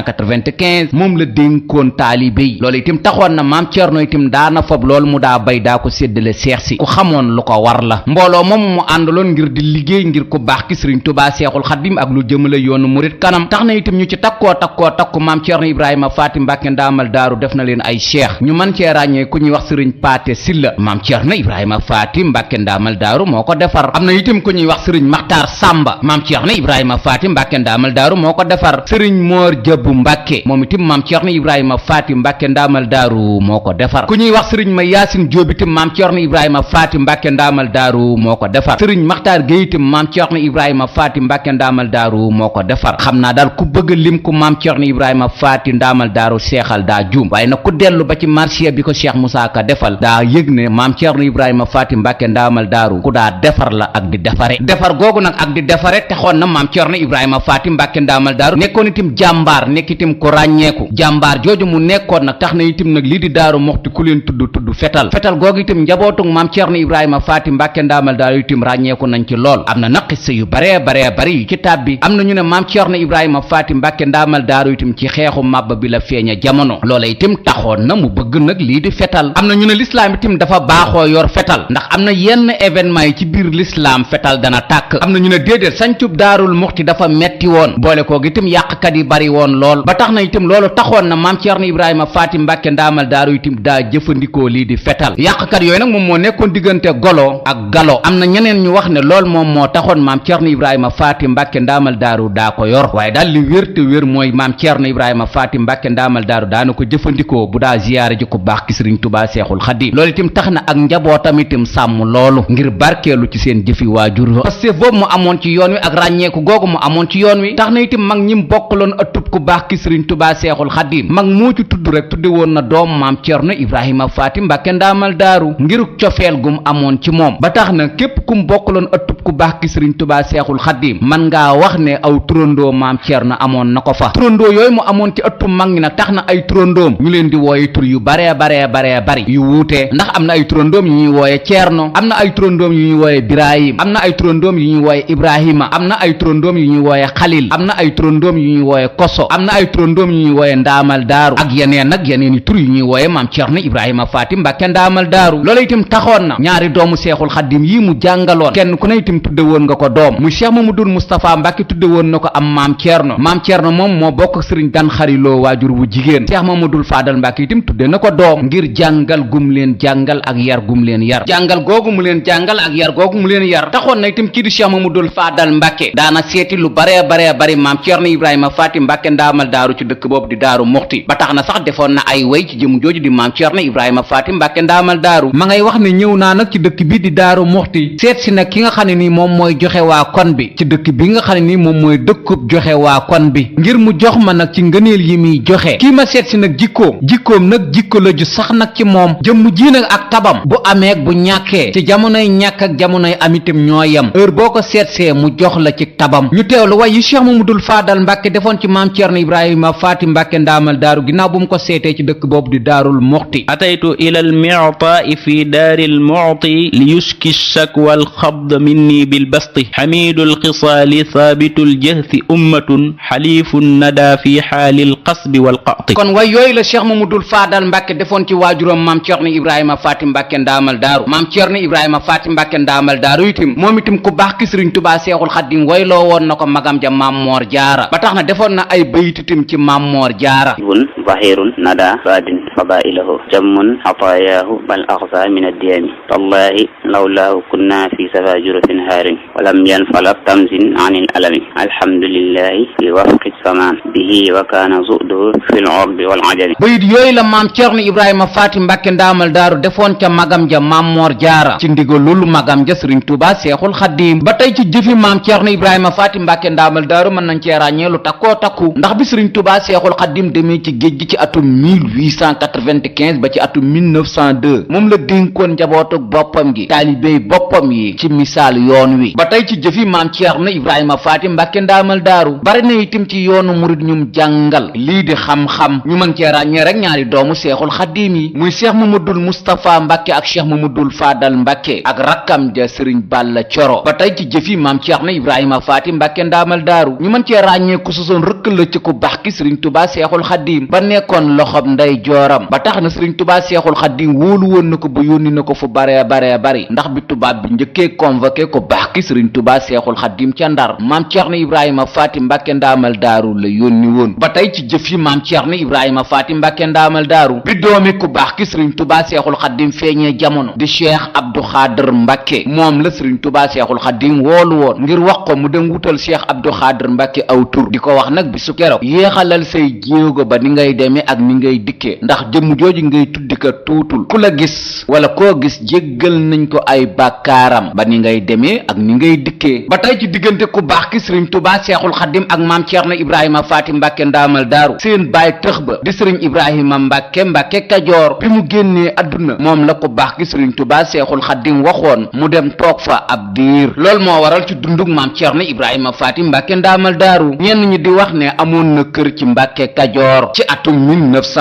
1895 moom la dénkoon taalibe yi loolu itam taxoon na maam Cerno itam daana fob loolu mu daa bay daa ko séddale seex si ku xamoon lu ko war la mbooloo moom mu àndaloon ngir di liggéey ngir ku baax ki sëriñ Tuubaa seexul xaddim ak lu jëmale yoonu murit kanam tax na itam ñu ci takku maam Cerno Ibrahima Faati Mbàkke ndaamal daaru def na leen ay cheikh ñu man cee ràññee ku ñuy wax sëriñ Paate Silla maam Cerno Ibrahima Faati Mbàkke ndaamal daaru moo ko defar am na itam ku ñuy wax sëriñ Maxtaar Sàmba maam Cerno Ibrahima Faati Mbàkke ndaamal daaru moo ko defar sëriñ Moor Jabu Mbàkke moom itam maam Cerno Ibrahima Faati Mbàkke ndaamal daaru moo ko defar ku ñuy wax sëriñ Ma Yaasin Jóob itam maam Cerno Ibrahima Faati Mbàkke ndaamal daaru moo ko defar sëriñ Maxtaar Géy itam maam Cerno Ibrahima Faati Mbàkke ndaamal daaru moo ko defar xam naa daal ku bëgg lim ku maam Cerno Ibrahima Faati ndaamal daaru seexal daa juum waaye nag ku dellu ba ci marché bi ko Cheikh Moussa Ka defal daa yëg ne maam Cerno Ibrahima Faati Mbàkke ndaamal daaru ku daa defar la ak di defare defar googu nag ak di defare taxoon na maam Cerno Ibrahima Faati Mbàkke ndaamal daaru nekkoon itam jàmbaar nekk itam ku ràññeeku jàmbaar jooju mu nekkoon nag tax na itam nag lii di Daaru Muxti ku leen tudd fetal googu itam njabootug maam Cerno Ibrahima Faati Mbàkke ndaamal daaru itam ràññeeku nañ ci lool am na nag xissa yu bare bari yu ci tàbbi am na ñu ne maam Cerno Ibrahima Faati Mbàkke ndaamal daaru itam ci xeexu màbba bi la feeña jamono loola itam taxoon na mu bëgg nag lii di fetal am na ñu ne lislaam itam dafa baaxoo yor fetal ndax am na yenn événement yi ci biir lislaam fetal dana tàkk am na ñu ne déedéet sancub Daarul Muxti dafa metti woon boole koo gi itam yàqkat yi bari woon lool ba tax na itam loolu taxoon na maam Cerno Ibrahima Faati Mbàkke ndaamal daaru itam daa jëfandikoo lii di fetal yàqkat yooyu nag moom moo nekkoon diggante Golo ak Galo am na ñeneen ñu wax ne lool moom moo taxoon maam Cerno Ibrahima Faati Mbàkke ndaamal daaru daa ko yor waaye daal li wér te wér mooy maam Cerno Ibrahima Faati Mbàkke ndaamal daaru daana ko jëfandikoo bu daa ziyaare ji ku baax ki Sëriñ Tuubaa Seexul Xadiim loolu itam tax na ak njabootam itam sàmm loolu ngir barkeelu ci seen jëfi waajur parce que boobu mu amoon ci yoon wi ak ràññeeku googu mu amoon ci yoon wi tax na itam mag ñim bokkaloon ëttub ku baax ki Sëriñ Tuubaa Seexul Xadiim mag moo ci tudd rek tudde woon na doom maam Cerno Ibrahima Faati Mbàkke ndaamal daaru ngiruk cofeel gum amoon ci moom ba tax na képp kum bokkaloon ëttub ku baax ki Sëriñ Tuubaa Seexul Xadiim man ngaa wax ne aw turandoo maam Cerno amoon na ko fa turandoo yooyu mu amoon ci ëttub mag ñi nag tax na ay turandoom ñu leen di wooye tur yu baree bari yu wuute ndax am na ay turandoom yu ñuy wooye Ceerno am na ay turandoom yu ñuy wooye Birahim am na ay turandoom yu ñuy wooye Ibrahima am na ay turandoom yu ñuy wooye Xalil am na ay turandoom yu ñuy wooye koso am na ay turandoom yu ñuy wooye ndaamal daaru ak yeneen i tur yu ñuy wooye maam Cerno Ibrahima Faati Mbàkke ndaamal daaru loola itam taxoon na ñaari doomu seexul xaddim yi mu jàngaloon kenn ku ne itam tudde woon nga ko doom muy Cheikh Mamadou Moustapha Mbàkke tudde woon na ko am maam Cerno moom moo bokk sëriñ Dan Xariloo waajur wu jigéen Cheikh Mamadou Fadal Mbàkke itam tudde na ko doom ngir jàngal gum leen jàngal ak yar gum leen yar jàngal googu mu leen jàngal ak yar googu mu leen yar taxoon na itam kii di Cheikh Mamadou Fadal Mbàkke daana seeti lu bare bari maam Cerno Ibrahima Faati Mbàkke ndaamal daaru ci dëkk boobu di Daaru Muxti ba tax na sax defoon na ay way ci jëmu jooju di maam Cerno Ibrahima Faati Mbàkke ndaamal daaru ma ngay wax ne ñëw naa nag ci dëkk bi di Daaru Muxti seet si nag ki nga xam ne nii moom mooy joxe waa kon bi ci dëkk bi nga xam ne nii moom mooy dëkkub joxe waa kon bi ngir mu jox ma nag ci ngëneel yi muy joxe kii ma seet si nag jikkoom nag jikko la ju sax nag ci moom jëmm ji nag ak tabam bu amee bu ñàkkee ci jamonoy ñàkk ak jamonoy am itam ñoo yem heure boo ko seetsee mu jox la ci tabam ñu teewlu way yi Cheikh Mamadou Fadal Mbàkke defoon ci maam Cerno Ibrahima Faati Mbàkke ndaamal daaru ginnaaw bu mu ko seetee ci dëkk boobu di Daarul Muxti ataytu ila almi'ta'i fi daari almu'ti li yushki shakwa alxabd minni bilbasti xamidul xisaali thaabitul jahthi ummatun xaliifun nada fi xaali alqasbi walqati kon way yooyu la Cheikh Mamadou Fadal Mbàkke defoon ci waajuram maam Cerno Ibrahima Faati Mbàkke ndaamal daaru maam Cerno Ibrahima Faati Mbàkke ndaamal daaru itam moom itam ku baax ki Sëriñ Tuubaa Seexul Xaddim wayloo woon na ko magam ja maam Moor Jaara ba tax na defoon na ay bayit itam ci maam Moor Jaara bun bahirun nada badin fadailahu jammun xatayaahu bal axsa min addiyami tallahi lawlaahu kunna fi safa jurufin haarin walam yanfalab tamsin an il alami alhamdulillahi fi wafqi samaan bihi wa kaana zuduhu fi l orbi wal ajami bayit yooyu la maam Cerno Ibrahima Faati Mbàkke ndaamal daaru defoon ca magam ja maam Moor Jaara ci ndigalul magam ja Sëriñ Tuubaa Seexul Xaddim ba tey ci jëfi maam Cerno Ibrahima Faati Mbàkke ndaamal daaru mën nañ cee ràññee lu takkoo takku ndax bi Sëriñ Tuubaa Seexul Xaddim demee ci géej gi ci atum 1895 ba ci atum 1902 moom la dénkoon njabootu boppam gi taalibey boppam yi ci misaal yoon wi ba tey ci jëfi maam Cerno Ibrahima Faati Mbàkke ndaamal daaru bari na itam ci yoonu murid ñum jàngal lii di xam-xam ñu mën cee ràññee rek ñaari doomu Seexul Xaddim yi muy Cheikh Mamadou Moustapha Mbàkke ak Cheikh Mamadou Fadal Mbàkke ak rakkam ja Sëriñ Balla Coro ba tey ci jëfi maam Cerno Ibrahima Faati Mbàkke ndaamal daaru ñu mën cee ràññee ku sosoon rëkk la ci ku baax ki Sëriñ Tuubaa Seexul Xaddim ba nekkoon loxob nday jooram ba tax na Sëriñ Tuubaa Seexul Xaddim wóolu woon na ko ba yónni na ko fu bare bari ndax bi tubaab bi njëkkee convoqué ku baax ki Sëriñ Tuubaa Seexul Xaddim ca Ndar maam Cerno Ibrahima Faati Mbàkke ndaamal daaru la yónni woon ba tey ci jëf yi maam Cerno Ibrahima Faati Mbàkke ndaamal daaru bi doomi ku baax ki Sëriñ Tuubaa Seexul Xaddim feeñee jamono di Cheikh Abdou Xaadir Mbàkke moom la Sëriñ Tuubaa Seexul Xaddim woolu woon ngir wax ko mu dem wutal Cheikh Abdou Xaadir Mbàkke aw tur di ko wax nag bi su keroog yéexalal say jéego ba ni ngay demee ak ni ngay dikkee ndax jëmm jooju ngay tuddi ko tuutul ku la gis wala koo gis jéggal nañ ko ay bàkkaaram ba ni ngay demee ak ni ngay dikkee ba tey ci diggante ku baax ki Sëriñ Tuubaa Seexul Xaddim ak maam Cerno Ibrahima Faati Mbàkke ndaamal daaru seen baay tëx ba di Sëriñ Ibrahima Mbàkke Kajoor bi mu génnee àdduna moom la ku baax ki Sëriñ Tuubaa Seexul Xaddim waxoon mu dem toog fa ab diir loolu moo waral ci dundug maam Cerno Ibrahima Faati Mbàkke ndaamal daaru ñenn ñi di wax ne amoon na kër ci Mbàkke Kajoor ci atum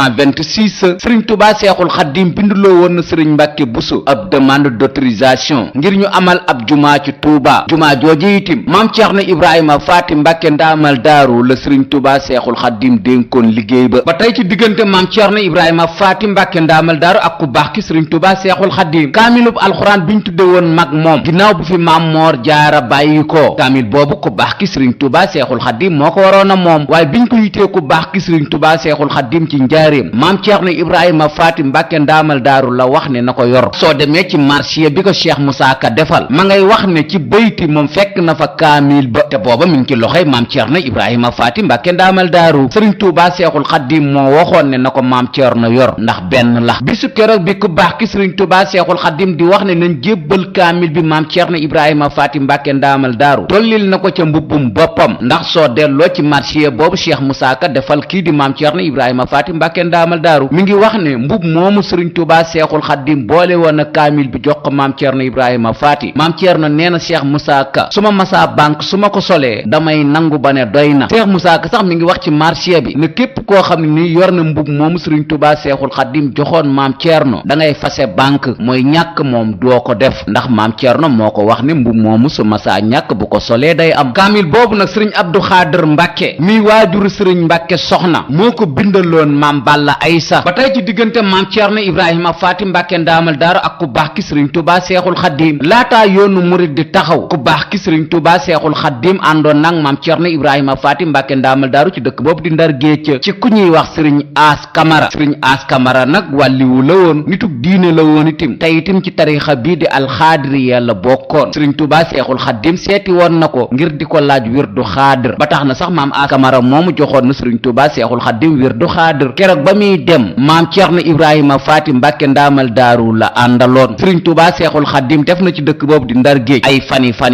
1926 Sëriñ Tuubaa Seexul Xaddim binduloo woon na Sëriñ Mbàkke Buso ab demande d'autorisation ngir ñu amal ab jumaa ci Tuubaa jumaa jooju itim maam Cerno Ibrahima Faati Mbàkke ndaamal daaru la Sëriñ Tuubaa Seexul Xaddim dénkoon liggéey ba tey ci diggante maam Cerno Ibrahima Faati Mbàkke ndaamal daaru ak ku baax ki Sëriñ Tuubaa Seexul Xaddim kaamilub alxuraan biñ tudde woon mag moom ginnaaw bu fi maam Moor Jaara bàyyi ko kaamil boobu ku baax ki Sëriñ Tuubaa Seexul Xaddim moo ko waroon a moom waaye biñ ko yitee ku baax ki Sëriñ Tuubaa Seexul Xaddim ci njaareem maam Cerno Ibrahima Faati Mbàkke ndaamal daaru la wax ne na ko yor soo demee ci marché bi ko Cheikh Moussa Ka defal ma ngay wax ne ci bayti moom fekk na fa kaamil ba te booba mi ngi ci loxoy maam Cerno Ibrahima Faati Mbàkke ndaamal daaru Sëriñ Tuubaa Seexul Xaddim moo waxoon ne na ko maam Cerno yor ndax benn la bisu keroog bi ku baax ki Sëriñ Tuubaa Seexul Xaddim di wax ne nañ jébbal kaamil bi maam Cerno Ibrahima Faati Mbàkke ndaamal daaru tollil na ko ca mbubbum boppam ndax soo delloo ci marché boobu Cheikh Moussa Ka defal kii di maam Cerno Ibrahima Faati Mbàkke ndaamal daaru mi ngi wax ne mbub moomu Sëriñ Tuubaa Seexul Xaddim boole woon na kaamil bi jox ko maam Cerno Ibrahima Faati maam Cerno nee na Cheikh Moussa Ka su ma masaa banque su ma ko solee damay nangu ba ne doy na Cheikh Moussa Ka sax mi ngi wax ci marché bi ne képp koo xam ne nii yor na mbub moomu Sëriñ Tuubaa Seexul Xaddim joxoon maam Cerno da ngay fase banque mooy ñàkk moom doo ko def ndax maam Cerno moo ko wax ne mbub moomu su masaa ñàkk bu ko solee loolee day am. kaamil boobu nag sëriñ Abdou Xaadir Mbàkke mi waajuru sëriñ Mbàkke soxna moo ko bindaloon maam Balla Aysa. ba tey ci diggante maam Ceerno Ibrahima Faati Mbàkke ndaamal daaru ak ku baax ki sëriñ Tuubaa Seexul Xaddiim laataa yoonu murid di taxaw ku baax ki sëriñ Tuubaa Seexul Xaddiim àndoon nag maam Ceerno Ibrahima Faati Mbàkke ndaamal daaru ci dëkk boobu di Ndar Géej ci ku ñuy wax sëriñ Aas Kamara. sëriñ Aas Kamara nag wàlliwu la woon nitug diine la woon itim tey itim ci tarixa bii di alxaadiriya la bokkoon. sëriñ Tuubaa Seexul Xaddiim seeti woon na ko ngir di ko laaj wirdu xaadir ba tax na sax maam Aas Kamara moomu joxoon na sëriñ Tuubaa Seexul Xaddiim wirdu xaadir. keroog ba muy dem maam Ceerno Ibrahima Faati Mbàkke ndaamal daaru la àndaloon. sëriñ Tuubaa Seexul Xaddiim def na ci dëkk boobu di Ndar Géej ay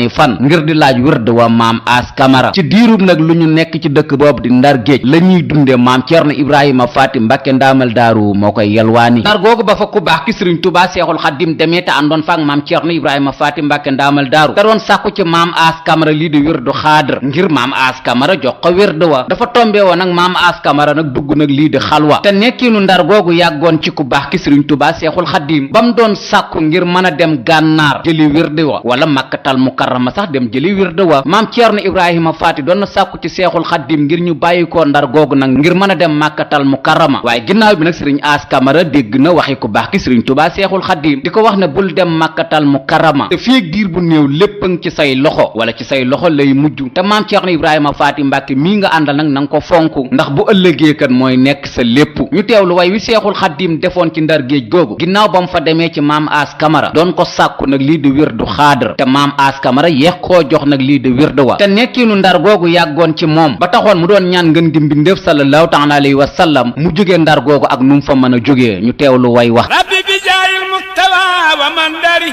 fan ngir di laaj wirdu wa maam Aas Kamara. ci diirub nag lu ñu nekk ci dëkk boobu di Ndar Géej la ñuy dunde maam Ceerno Ibrahima Faati Mbàkke ndaamal daaru moo koy yelwaani. ndar googu ba fa ku baax ki sëriñ Tuubaa Seexul Xaddiim demee te àndoon faak maam Ceerno Ibrahima Faati Mbàkke ndaamal daaru da doon sàkku ci maam Aas Kamara lii di wirdu xaadir ngir maam Aas Kamara jox ko wirdu wa. dafa tombe woon nag maam Aas Kamara nag dugg nag lii di xalwa te nekkiinu ndar googu yàggoon ci ku baax ki sëriñ Tuubaa Seexul Xaddiim ba mu doon sàkku ngir mën a dem gànnaar jëli wirdu wa wala Makkatal Mukarrama sax dem jëli wirdu wa. maam Ceerno Ibrahima Faati doon na sàkku ci Seexul Xaddiim ngir ñu bàyyi ko ndar googu nag ngir mën a dem Makkatal Mukarrama waaye ginnaaw bi nag sëriñ Aas Kamara dégg na waxi ku baax ki sëriñ Tuubaa Seexul Xaddiim di ko wax ne bul dem Makkatal Mukarrama te fii diir bu néew lépp a ngi ci say loxo wala ci say loxo lay mujj te maam Ceerno Ibrahima Faati Mbàkke mii nga àndal nag na nga ko fonk ndax bu ëllëgee kat mooy nekk sa lépp. ñu teewlu way wi Seexul Xaddiim defoon ci Ndar Géej googu ginnaaw ba mu fa demee ci maam Aas Kamara doon ko sàkku nag lii di wirdu xaadir te maam Aas Kamara yeex koo jox nag lii di wirdu wa te nekkiinu ndar googu yàggoon ci moom ba taxoon mu doon ñaan ngën gi mbindéef sallallahu taala alayhi wa sallam mu jógee ndar googu ak nu mu fa mën a jógee ñu teewlu way wax rabbi bi jaayil mustawa wa man dari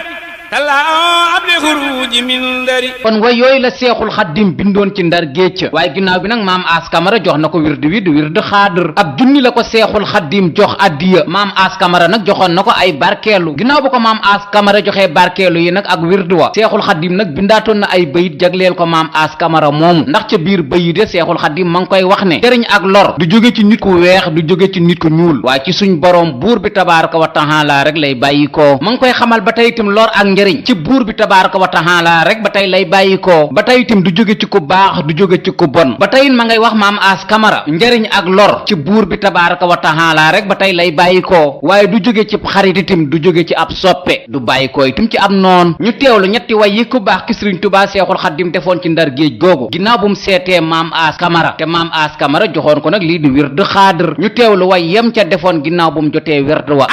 kon way yooyu la Seexul Xaddiim bindoon ci Ndar Géej waaye ginnaaw bi nag maam Aas Kamara jox na ko wirdu wi di wirdu xaadir ab junni la ko Seexul Xaddiim jox addiya maam Aas Kamara nag joxoon na ko ay barkeelu ginnaaw ba ko maam Aas Kamara joxee barkeelu yi nag ak wirdu wa Seexul Xaddiim nag bindaatoon na ay bayit jagleel ko maam Aas Kamara moomu ndax ca biir bayit de Seexul Xaddiim ma ngi koy wax ne jëriñ ak lor du jóge ci nit ku weex du jóge ci nit ku ñuul waaye ci suñ boroom buur bi tabaaraka wa taala rek lay bàyyi koo ma ngi koy xamal ba tey itam lor ak njëriñ ci buur bi tabaaraka wa taala rek ba tey lay bàyyi koo ba tey itam du jóge ci ku baax du jóge ci ku bon ba tey ma ngay wax maam Aas Kamara njëriñ ak lor ci buur bi tabaaraka wa taala rek ba tey lay bàyyi koo waaye du jóge ci xarit itam du jóge ci ab soppe du bàyyi koo itam ci ab noon ñu teewlu ñetti way yi ku baax ki Sëriñ Tuubaa Seexul Xaddiim defoon ci Ndar Géej googu ginnaaw bu mu seetee maam Aas Kamara te maam Aas Kamara joxoon ko nag lii di wirdu xaadir ñu teewlu way yem ca defoon ginnaaw bu mu jotee wirdu wa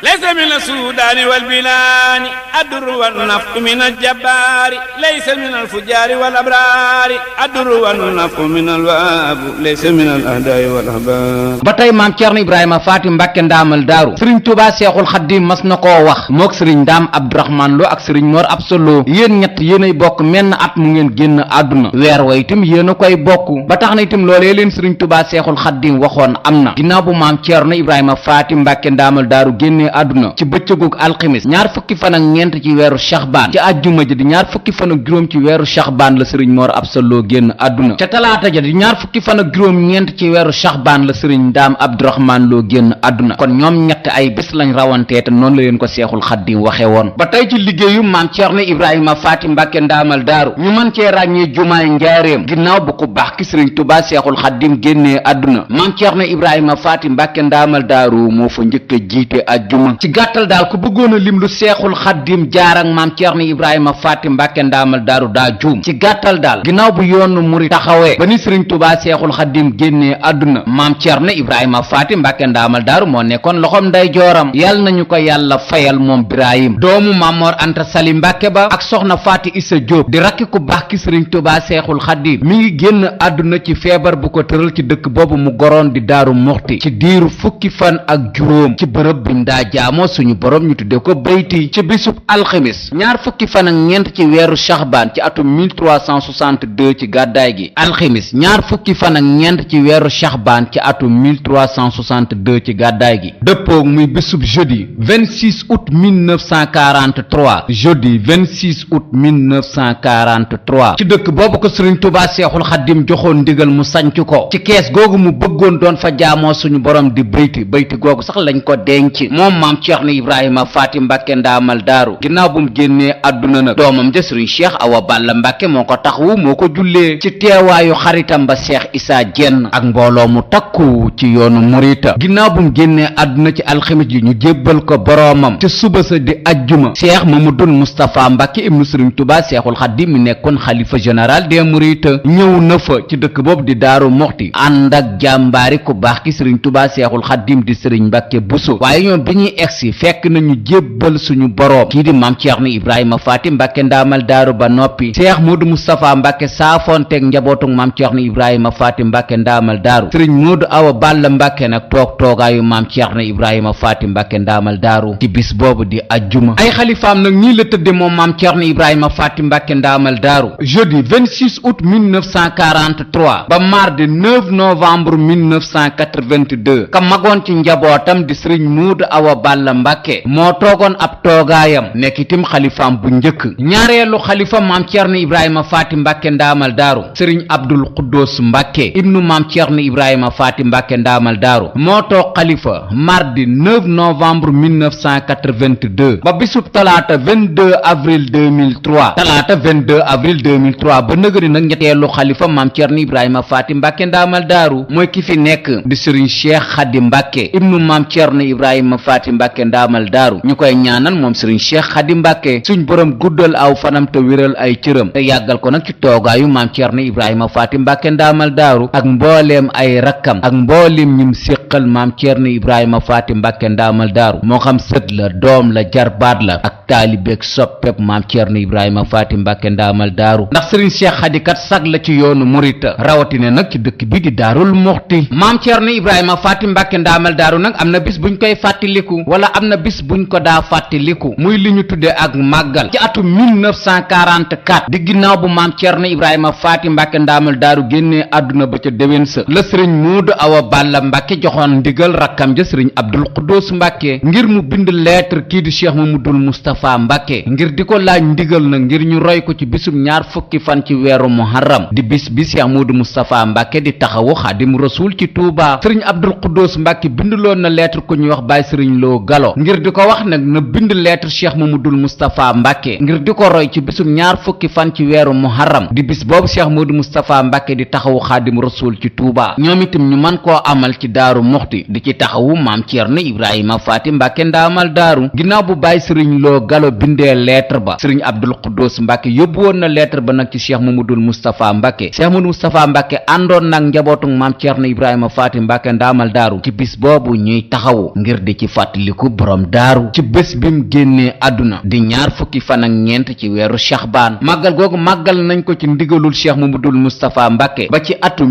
ليس من السودان والبلاد الدر والنفط من الجبار ليس من الفجار والأبرار الدر والنفط من الواب ليس من الأهداء والأحباب ba tey maam Ceerno Ibrahima Faati Mbàkke ndaamal daaru Sëriñ Tuubaa Seexul Xaddiim mas na koo wax mook Sëriñ Ndaam Abdourahmane Lo ak Sëriñ Mor Absa Lo yéen ñett yéenay bokk menn at mu ngeen génn àdduna weer wa itam yéen a koy bokk ba tax na itam loolee leen Sëriñ Tuubaa Seexul Xaddiim waxoon am na ginnaaw bu maam Ceerno Ibrahima Faati Mbàkke ndaamal daaru génnee àdduna ci bëccëgug alximis ñaar fukki fan ak ñeent ci weeru Shaxbaan ci àjjuma ja di ñaar fukki fan ak juróom ci weeru Shaxbaan la Sëriñ Mor Absa Lo génn àdduna ca talaata ja di ñaar fukki fan ak juróom ñeent ci weeru Shaxbaan la Sëriñ Ndaam Abdourahmane Lo génn àdduna kon ñoom ñett ay bés lañ rawantee te noonu la leen ko Seexul Xaddiim waxe woon ba tey ci liggéeyu maam Ceerno Ibrahima Faati Mbàkke ndaamal daaru ñu mën cee ràññee jumaay njaareem ginnaaw bu ko baax ki Sëriñ Tuubaa Seexul Xaddiim génnee àdduna maam Ceerno Ibrahima Faati Mbàkke ndaamal daaru moo fa njëkk a jiite àjjuma ci gàttal daal ku bëggoon a lim lu Seexul Xaddiim jaar ak maam Ceerno Ibrahima Faati Mbàkke ndaamal daaru daa juum ci gàttal daal ginnaaw bu yoonu murid taxawee ba ni Sëriñ Tuubaa Seexul Xaddiim génnee àdduna maam Ceerno Ibrahima Faati Mbàkke ndaamal daaru moo nekkoon loxoom nday jooram yàlla nañu ko yàlla fayal moom Birahim doomu Mamor Anta Sali Mbàkke ba ak soxna Faati Issa Jóob di rakki ku baax ki Sëriñ Tuubaa Seexul Xaddiim mi ngi génn àdduna ci feebar bu ko tëral ci dëkk boobu mu goroon di Daaru Muxti ci diiru fukki fan ak juróom ci bërëb bi ndaa jaamoo suñu borom ñu tudde ko bayti ci bisub alxemis ñaar fukki fan ak ñeent ci weeru Shaxbaan ci atum 1362 ci gàddaay gi alxemis ñaar fukki fan ak ñeent ci weeru Shaxbaan ci atum 1362 ci gàddaay gi dëppoog muy bisub jeudi 26 août 1943 jeudi 26 août 1943 ci dëkk boobu ko Sëriñ Tuubaa Seexul Xaddiim joxoon ndigal mu sanc ko ci kees googu mu bëggoon doon fa jaamoo suñu borom di bayti googu sax lañ ko denc moom maam Ceerno Ibrahima Faati Mbàkke ndaamal daaru ginnaaw bu mu génnee àdduna nag doomam ja sëriñ Cheikh Awa Balla Mbàkke moo ko taxawu moo ko jullee ci teewaayu xaritam ba Cheikh Issa Diène ak mbooloo mu takku ci yoonu murita ginnaaw bu mu génnee àdduna ci alxamis ji ñu jébbal ko boroomam ca suba sa di ajjuma Cheikh Mamadou Moustapha Mbàkke ibnu sëriñ Tuubaa Seexul Xadiim mi nekkoon xalifa général des mourides ñëw na fa ci dëkk boobu di Daaru Muxti ànd ak jàmbaari ku baax ki sëriñ Tuubaa Seexul Xadiim di sëriñ Mbàkke Buso waaye ñoom bi ñuy egsi fekk nañu jébbal suñu boroom kii di maam Ceerno Ibrahima Faati Mbàkke ndaamal daaru ba noppi Cheikh Modou Moustapha Mbàkke saafonteeg njabootu maam Ceerno Ibrahima Faati Mbàkke ndaamal daaru sëriñ Modou Awa Balla Mbàkke nag toogaayu maam Ceerno Ibrahima Faati Mbàkke ndaamal daaru ci bis boobu di ajjuma ay xalifaam nag nii la tëdde moom maam Ceerno Ibrahima Faati Mbàkke ndaamal daaru jeudi 26 août 1943 ba mardi 9 novembre 1982 ka magoon ci njabootam di sëriñ Modou Awa Balla Mbàkke moo toogoon ab toogaayam nekk itam xalifaam bu njëkk ñaareelu xalifa maam Ceerno Ibrahima Faati Mbàkke ndaamal daaru sëriñ Abdul Xuddoos Mbàkke ibnu maam Ceerno Ibrahima Faati Mbàkke ndaamal daaru moo toog xalifa mardi 9 novembre 1982 ba bisub talaata 22 avril 2003 talaata 22 avril 2003 ba nëgëri nag ñetteelu xalifa maam Ceerno Ibrahima Faati Mbàkke ndaamal daaru mooy ki fi nekk di sëriñ Cheikh Xadi Mbàkke ibnu maam Ceerno Ibrahima Faati Mbàkke ndaamal daaru ñu koy ñaanal moom sëriñ Cheikh Xadi Mbàkke suñ borom guddal aw fanam te wéral ay cëram te yàggal ko nag ci toogaayu maam Ceerno Ibrahima Faati Mbàkke ndaamal daaru ak mbooleem ay rakkam ak mbooleem ñim séqal maam Ceerno Ibrahima Faati Mbàkke ndaamal daaru moo xam sët la doom la jarbaat la ak taalibeek soppeek maam Ceerno Ibrahima Faati Mbàkke ndaamal daaru ndax sëriñ Cheikh Xadi kat sag la ci yoonu murita rawatina nag ci dëkk bi di Daarul Muxti maam Ceerno Ibrahima Faati Mbàkke ndaamal daaru nag am na bis buñ koy fàttaliku wala am na bis buñ ko daa fàttaliku muy li ñu tudde ak màggal ci atum 1944 di ginnaaw bu maam Ceerno Ibrahima Faati Mbàkke ndaamal daaru génnee àdduna ba ca déwén sa la sëriñ Moodu Awa Balla Mbàkke joxoon ndigal rakkam ja sëriñ Abdul Xuddoos Mbàkke ngir mu bind lettre kii di Cheikh Mamadul Moustapha Mbàkke ngir di ko laaj ndigal na ngir ñu roy ko ci bisum ñaar fukki fan ci weeru muharram di bis bi Cheikh Modou Moustapha Mbàkke di taxawu Xaadim Rasuul ci Touba sëriñ Abdul Xuddoos Mbàkke bindloon na lettre ku ñuy wax Baay Sëriñ Loo Galo ngir di ko wax nag na bind lettre Cheikh Mamadul Moustapha Mbàkke ngir di ko roy ci bisum ñaar fukki fan ci weeru muharram di bis boobu Cheikh Modou Moustapha Mbàkke di taxawu Xaadim Rasuul ci Touba ñoom itam ñu man koo amal ci Daaru Muxti di ci taxawu maam Ceerno Ibrahima Faati Mbàkke ndaamal daaru ginnaaw bu Baay Sëriñ Loo Galo bindee lettre ba sëriñ Abdul Xuddoos Mbàkke yóbbu woon na lettre ba nag ci Cheikh Mamadul Moustapha Mbàkke Cheikh Mamadou Moustapha Mbàkke àndoon nag njabootu maam Ceerno Ibrahima Faati Mbàkke ndaamal daaru ci bis boobu ñuy taxawu ngir di ci fàttaliku borom daaru ci bés bi mu génnee àdduna di ñaar fukki fan ak ñeent ci weeru Shaxbaan màggal googu màggal nañ ko ci ndigalul Cheikh Mamadul Moustapha Mbàkke ba ci atum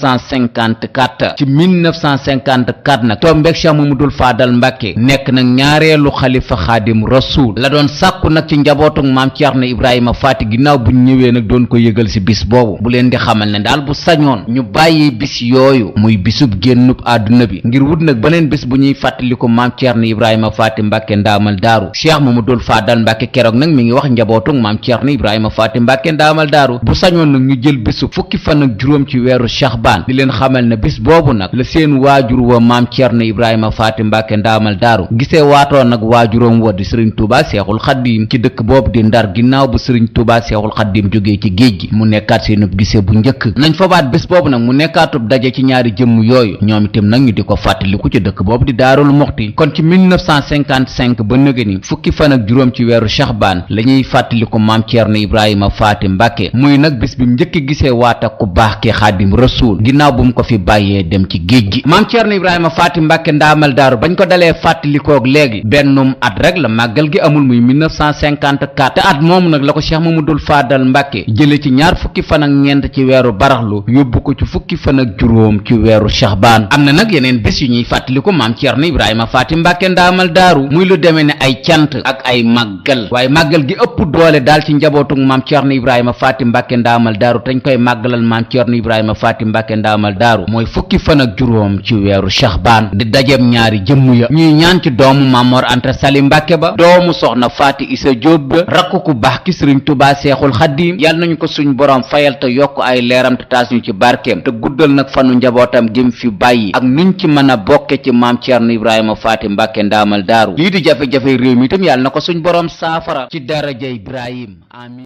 1954 ci 1954 nag tombeek Cheikh Mamadul Faadal Mbàkke nekk nag ñaareelu xalifa Xaadim Rasuul la doon sàkku nag ci njabootu maam Ceerno Ibrahima Faati ginnaaw bu ñëwee nag doon ko yëgal si bis boobu bu leen di xamal ne daal bu sañoon ñu bàyyi bis yooyu muy bisub génnub àdduna bi ngir wut nag beneen bis bu ñuy fàttaliku maam Ceerno Ibrahima Faati Mbàkke ndaamal daaru Cheikh Mamadul Faadal Mbàkke keroog nag mi ngi wax njabootu maam Ceerno Ibrahima Faati Mbàkke ndaamal daaru bu sañoon nag ñu jël bisu fukki fan ak juróom ci weeru Shaxbaan di leen xamal ne bis boobu nag la seen waajur wa maam Ceerno Ibrahima Faati Mbàkke ndaamal daaru gisee waatoon nag waajuram wa di sëriñ Tuubaa Seexul Xadiim ci dëkk boobu di Ndar ginnaaw bu sëriñ Tuubaa Seexul Xadiim jógee ci géej gi mu nekkaat seenub gisee bu njëkk nañ fabaat bés boobu nag mu nekkaatub daje ci ñaari jëmm yooyu ñoom itam nag ñu di ko fàttaliku ci dëkk boobu di Daarul Muxti kon ci 1955 ba nëgë ni fukki fan ak juróom ci weeru Shaxbaan la ñuy fàttaliku maam Ceerno Ibrahima Faati Mbàkke muy nag bis bi mu njëkk gisee waat ak ku baax ki Xaadim Rasuul ginnaaw bu mu ko fi bàyyee dem ci géej gi maam Ceerno Ibrahima Faati Mbàkke ndaamal daaru bañ ko dalee fàttalikoog léegi bennum at rek la màggal gi amul muy 1954 te at moomu nag la ko Cheikh Mamadul Faadal Mbàkke jële ci ñaar fukki fan ak ñeent ci weeru baraxlu yóbbu ko ci fukki fan ak juróom ci weeru Shaxbaan am na nag yeneen bés yu ñuy fàttaliku maam Ceerno Ibrahima Faati Mbàkke ndaamal daaru muy lu demee ne ay cant ak ay màggal waaye màggal gi ëpp doole daal ci njabootug maam Ceerno Ibrahima Faati Mbàkke ndaamal daaru tañ koy màggalal maam Ceerno Ibrahima Faati Mbàkke ndaamal daaru mooy fukki fan ak juróom ci weeru Shaxbaan di dajeem ñaari jëmm ya ñuy ñaan ci doomu Mamor Anta Sali Mbàkke ba doomu soxna Faati Isa Jóob ba rakk ku baax ki sëriñ Tuubaa Seexul Xadiim yàlla nañu ko suñ borom fayal te yokk ay leeram te taas ñu ci barkeem te guddal nag fanu njabootam gém fi bàyyi ak nuñ ci mën a bokke ci maam Ceerno Ibrahima Faati Mbàkke ndaamal daaru lii di jafe-jafe réew mi itam yàlla na ko suñ boroom saafara ci daraja Ibrahim amin